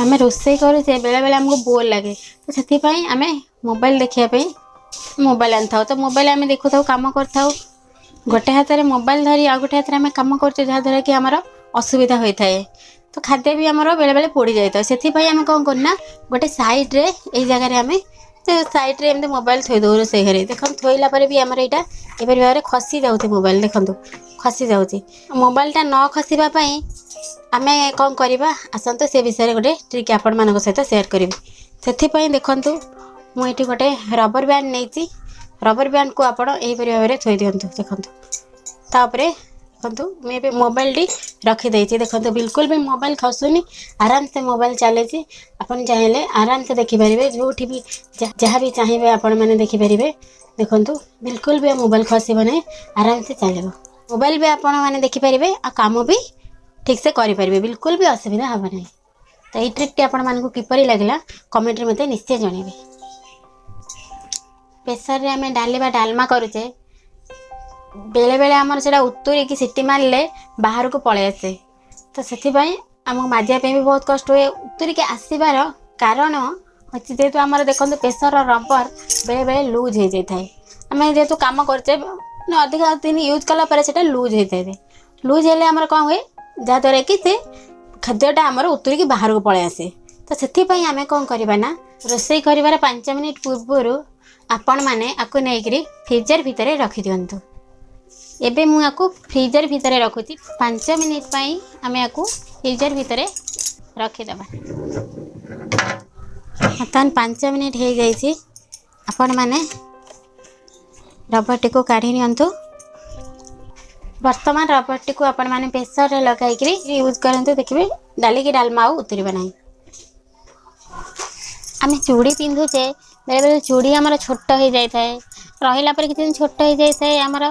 ଆମେ ରୋଷେଇ କରୁଛେ, ବେଳେବେଳେ ଆମକୁ ବୋର୍ ଲାଗେ, ତ ସେଥିପାଇଁ ଆମେ ମୋବାଇଲ ଦେଖିବା ପାଇଁ ମୋବାଇଲ ଆଣିଥାଉ। ତ ମୋବାଇଲ ଆମେ ଦେଖୁଥାଉ, କାମ କରିଥାଉ। ଗୋଟେ ହାତରେ ମୋବାଇଲ ଧରି ଆଉ ଗୋଟେ ହାତରେ ଆମେ କାମ କରୁଛେ, ଯାହାଦ୍ୱାରା କି ଆମର ଅସୁବିଧା ହୋଇଥାଏ। ତ ଖାଦ୍ୟ ବି ଆମର ବେଳେବେଳେ ପୋଡ଼ି ଯାଇଥାଏ। ସେଥିପାଇଁ ଆମେ କ'ଣ କରୁନା, ଗୋଟେ ସାଇଡ଼୍ରେ, ଏଇ ଜାଗାରେ ଆମେ ସାଇଡ଼୍ରେ ଏମିତି ମୋବାଇଲ ଥୋଇ ଦେଉ ରୋଷେଇ ଘରେ। ଦେଖନ୍ତୁ, ଥୋଇଲା ପରେ ବି ଆମର ଏଇଟା ଏପରି ଭାବରେ ଖସି ଯାଉଛି। ମୋବାଇଲ ଦେଖନ୍ତୁ, ଖସି ଯାଉଛି। ମୋବାଇଲଟା ନ ଖସିବା ପାଇଁ ଆମେ କ'ଣ କରିବା, ଆସନ୍ତୁ ସେ ବିଷୟରେ ଗୋଟେ ଟ୍ରିକ୍ ଆପଣମାନଙ୍କ ସହିତ ସେୟାର କରିବି। ସେଥିପାଇଁ ଦେଖନ୍ତୁ, ମୁଁ ଏଠି ଗୋଟେ ରବର ବ୍ୟାଣ୍ଡ ନେଇଛି। ରବର ବ୍ୟାଣ୍ଡକୁ ଆପଣ ଏହିପରି ଭାବରେ ଥୋଇ ଦିଅନ୍ତୁ। ଦେଖନ୍ତୁ, ତାପରେ ଦେଖନ୍ତୁ, ମୁଁ ଏବେ ମୋବାଇଲଟି ରଖିଦେଇଛି। ଦେଖନ୍ତୁ, ବିଲକୁଲ ବି ମୋବାଇଲ ଖସୁନି, ଆରାମସେ ମୋବାଇଲ ଚାଲିଛି। ଆପଣ ଚାହିଁଲେ ଆରାମସେ ଦେଖିପାରିବେ, ଯେଉଁଠି ବି ଯାହା ବି ଚାହିଁବେ ଆପଣମାନେ ଦେଖିପାରିବେ। ଦେଖନ୍ତୁ, ବିଲକୁଲ ବି ମୋବାଇଲ ଖସିବ ନାହିଁ, ଆରାମସେ ଚାଲିବ। ମୋବାଇଲ ବି ଆପଣମାନେ ଦେଖିପାରିବେ ଆଉ କାମ ବି ଠିକ୍ସେ କରିପାରିବେ, ବିଲକୁଲ ବି ଅସୁବିଧା ହେବ ନାହିଁ। ତ ଏଇ ଟ୍ରିକ୍ଟି ଆପଣମାନଙ୍କୁ କିପରି ଲାଗିଲା, କମେଣ୍ଟରେ ମୋତେ ନିଶ୍ଚୟ ଜଣାଇବେ। ପ୍ରେସରରେ ଆମେ ଡାଲି ବା ଡାଲମା କରୁଛେ, ବେଳେବେଳେ ଆମର ସେଇଟା ଉତୁରିକି ସିଟି ମାରିଲେ ବାହାରକୁ ପଳେଇ ଆସେ। ତ ସେଥିପାଇଁ ଆମକୁ ମାଜିବା ପାଇଁ ବି ବହୁତ କଷ୍ଟ ହୁଏ। ଉତୁରିକି ଆସିବାର କାରଣ ଅଛି, ଯେହେତୁ ଆମର ଦେଖନ୍ତୁ, ପ୍ରେସରର ରବର ବେଳେବେଳେ ଲୁଜ୍ ହେଇଯାଇଥାଏ। ଆମେ ଯେହେତୁ କାମ କରୁଛେ, ମାନେ ଅଧିକା ଦିନ ୟୁଜ୍ କଲା ପରେ ସେଇଟା ଲୁଜ୍ ହେଇଥାଏ। ଲୁଜ୍ ହେଲେ ଆମର କ'ଣ ହୁଏ, ଯାହାଦ୍ୱାରା କି ସେ ଖାଦ୍ୟଟା ଆମର ଉତୁରିକି ବାହାରକୁ ପଳେଇ ଆସେ। ତ ସେଥିପାଇଁ ଆମେ କ'ଣ କରିବା ନା, ରୋଷେଇ କରିବାର 5 ମିନିଟ୍ ପୂର୍ବରୁ ଆପଣମାନେ ଆକୁ ନେଇକରି ଫ୍ରିଜର ଭିତରେ ରଖିଦିଅନ୍ତୁ। ଏବେ ମୁଁ ଆକୁ ଫ୍ରିଜର ଭିତରେ ରଖୁଛି। 5 ମିନିଟ୍ ପାଇଁ ଆମେ ଆକୁ ଫ୍ରିଜର ଭିତରେ ରଖିଦେବା। ବର୍ତ୍ତମାନ 5 ମିନିଟ୍ ହେଇଯାଇଛି। ଆପଣମାନେ ରବରଟିକୁ କାଢ଼ି ନିଅନ୍ତୁ। ବର୍ତ୍ତମାନ ରବରଟିକୁ ଆପଣମାନେ ପ୍ରେସରରେ ଲଗାଇକିରି ୟୁଜ୍ କରନ୍ତୁ। ଦେଖିବେ, ଡାଲି କି ଡାଲମା ଆଉ ଉତୁରିବ ନାହିଁ। ଆମେ ଚୁଡ଼ି ପିନ୍ଧୁଛେ, ବେଳେବେଳେ ଚୁଡ଼ି ଆମର ଛୋଟ ହେଇଯାଇଥାଏ। ରହିଲା ପରେ କିଛି ଦିନ ଛୋଟ ହେଇଯାଇଥାଏ। ଆମର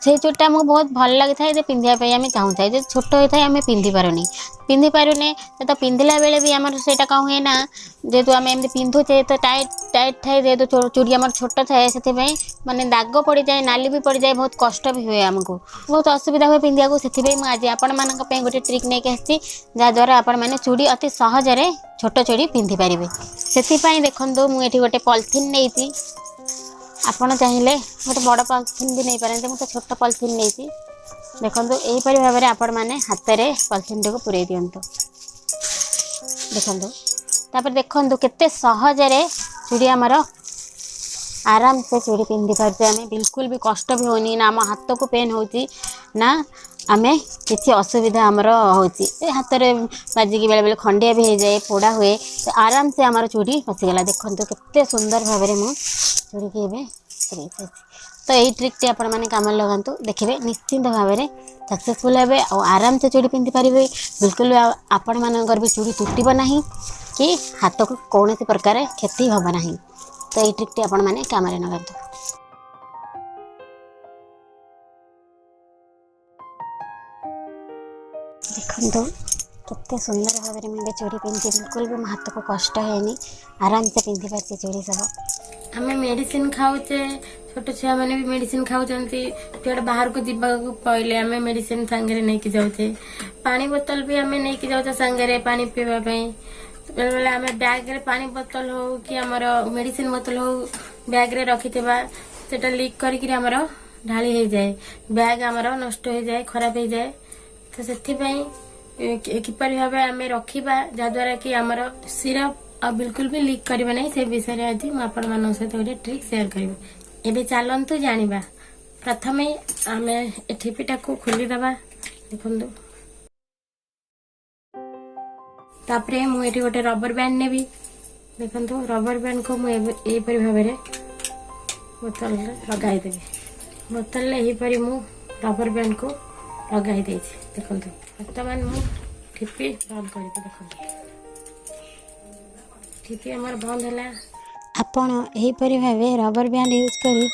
ସେଇ ଚୁଡ଼ିଟା ଆମକୁ ବହୁତ ଭଲ ଲାଗିଥାଏ ଯେ ପିନ୍ଧିବା ପାଇଁ ଆମେ ଚାହୁଁଥାଏ। ଯଦି ଛୋଟ ହେଇଥାଏ, ଆମେ ପିନ୍ଧି ପାରୁନେ। ତ ପିନ୍ଧିଲା ବେଳେ ବି ଆମର ସେଇଟା କ'ଣ ହୁଏ ନା, ଯେହେତୁ ଆମେ ଏମିତି ପିନ୍ଧୁଛେ, ତ ଟାଇଟ୍ ଟାଇଟ୍ ଥାଏ। ଯେହେତୁ ଚୁଡ଼ି ଆମର ଛୋଟ ଥାଏ, ସେଥିପାଇଁ ମାନେ ଦାଗ ପଡ଼ିଯାଏ, ନାଲି ବି ପଡ଼ିଯାଏ, ବହୁତ କଷ୍ଟ ବି ହୁଏ, ଆମକୁ ବହୁତ ଅସୁବିଧା ହୁଏ ପିନ୍ଧିବାକୁ। ସେଥିପାଇଁ ମୁଁ ଆଜି ଆପଣମାନଙ୍କ ପାଇଁ ଗୋଟେ ଟ୍ରିକ୍ ନେଇକି ଆସିଛି, ଯାହାଦ୍ୱାରା ଆପଣମାନେ ଚୁଡ଼ି ଅତି ସହଜରେ ଛୋଟ ଚୁଡ଼ି ପିନ୍ଧିପାରିବେ। ସେଥିପାଇଁ ଦେଖନ୍ତୁ, ମୁଁ ଏଠି ଗୋଟେ ପଲିଥିନ୍ ନେଇଛି। ଆପଣ ଚାହିଁଲେ ଗୋଟେ ବଡ଼ ପଲିଥିନ୍ ବି ନେଇପାରନ୍ତି। ମୁଁ ତ ଛୋଟ ପଲିଥିନ୍ ନେଇଛି। ଦେଖନ୍ତୁ, ଏହିପରି ଭାବରେ ଆପଣମାନେ ହାତରେ ପଲିଥିନ୍ଟିକୁ ପୂରେଇ ଦିଅନ୍ତୁ। ଦେଖନ୍ତୁ, ତାପରେ ଦେଖନ୍ତୁ, କେତେ ସହଜରେ ଚୁଡ଼ି ଆମର ଆରାମସେ ଚୁଡ଼ି ପିନ୍ଧି ପାରୁଛେ ଆମେ। ବିଲକୁଲ ବି କଷ୍ଟ ବି ହେଉନି, ନା ଆମ ହାତକୁ ପେନ୍ ହେଉଛି, ନା ଆମେ କିଛି ଅସୁବିଧା ଆମର ହେଉଛି। ଏ ହାତରେ ବାଜିକି ବେଳେବେଳେ ଖଣ୍ଡିଆ ବି ହେଇଯାଏ, ପୋଡ଼ା ହୁଏ। ତ ଆରାମସେ ଆମର ଚୁଡ଼ି ବସିଗଲା। ଦେଖନ୍ତୁ, କେତେ ସୁନ୍ଦର ଭାବରେ ମୁଁ ଚୁଡ଼ିକି ଏବେ ପୂରେଇ ସାରିଛି। ତ ଏଇ ଟ୍ରିକ୍ଟି ଆପଣମାନେ କାମରେ ଲଗାନ୍ତୁ, ଦେଖିବେ ନିଶ୍ଚିନ୍ତ ଭାବରେ ସକ୍ସେସଫୁଲ୍ ହେବେ ଆଉ ଆରାମସେ ଚୁଡ଼ି ପିନ୍ଧିପାରିବେ। ବିଲକୁଲ ବି ଆପଣମାନଙ୍କର ବି ଚୁଡ଼ି ତୁଟିବ ନାହିଁ କି ହାତକୁ କୌଣସି ପ୍ରକାର କ୍ଷତି ହେବ ନାହିଁ। ତ ଏଇ ଟ୍ରିକ୍ଟି ଆପଣମାନେ କାମରେ ଲଗାନ୍ତୁ। ଦେଖନ୍ତୁ, କେତେ ସୁନ୍ଦର ଭାବରେ ମୁଁ ଏବେ ଚୁଡ଼ି ପିନ୍ଧିଛି। ବିଲକୁଲ ବି ମୋ ହାତକୁ କଷ୍ଟ ହେଇନି, ଆରାମସେ ପିନ୍ଧି ପାରିଛି ଚୁଡ଼ି ସବୁ। ଆମେ ମେଡିସିନ ଖାଉଛେ, ଛୋଟ ଛୁଆମାନେ ବି ମେଡିସିନ ଖାଉଛନ୍ତି। କୁଆଡ଼େ ବାହାରକୁ ଯିବାକୁ ପଇଲେ ଆମେ ମେଡିସିନ ସାଙ୍ଗରେ ନେଇକି ଯାଉଛେ। ପାଣି ବୋତଲ ବି ଆମେ ନେଇକି ଯାଉଛେ ସାଙ୍ଗରେ ପାଣି ପିଇବା ପାଇଁ। ବେଳେବେଳେ ଆମେ ବ୍ୟାଗରେ ପାଣି ବୋତଲ ହଉ କି ଆମର ମେଡିସିନ ବୋତଲ ହଉ, ବ୍ୟାଗରେ ରଖିଥିବା, ସେଟା ଲିକ୍ କରିକିରି ଆମର ଢାଳି ହେଇଯାଏ। ବ୍ୟାଗ ଆମର ନଷ୍ଟ ହେଇଯାଏ, ଖରାପ ହେଇଯାଏ। ତ ସେଥିପାଇଁ କିପରି ଭାବେ ଆମେ ରଖିବା, ଯାହାଦ୍ୱାରା କି ଆମର ସିରପ୍ ଆଉ ବିଲକୁଲ ବି ଲିକ୍ କରିବ ନାହିଁ, ସେ ବିଷୟରେ ଆଜି ମୁଁ ଆପଣମାନଙ୍କ ସହିତ ଗୋଟେ ଟ୍ରିକ୍ ସେୟାର କରିବି। ଏବେ ଚାଲନ୍ତୁ ଜାଣିବା। ପ୍ରଥମେ ଆମେ ଏ ଠିପିଟାକୁ ଖୋଲିଦେବା। ଦେଖନ୍ତୁ, ତାପରେ ମୁଁ ଏଠି ଗୋଟେ ରବର ବ୍ୟାଣ୍ଡ ନେବି। ଦେଖନ୍ତୁ, ରବର ବ୍ୟାଣ୍ଡକୁ ମୁଁ ଏବେ ଏହିପରି ଭାବରେ ବୋତଲରେ ଲଗାଇଦେବି। ବୋତଲରେ ଏହିପରି ମୁଁ ରବର ବ୍ୟାଣ୍ଡକୁ ଲଗାଇ ଦେଇଛି। ଦେଖନ୍ତୁ, ବର୍ତ୍ତମାନ ମୁଁ ଠିପି ବନ୍ଦ କରିବି। ଦେଖନ୍ତୁ, ଠିପି ଆମର ବନ୍ଦ ହେଲା। ଆପଣ ଏହିପରି ଭାବେ ରବର ବ୍ୟାଣ୍ଡ ୟୁଜ୍ କରି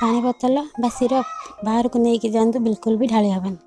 ପାଣି ବୋତଲ ବା ସିରପ୍ ବାହାରକୁ ନେଇକି ଯାଆନ୍ତୁ, ବିଲକୁଲ ବି ଢାଳି ହେବନି।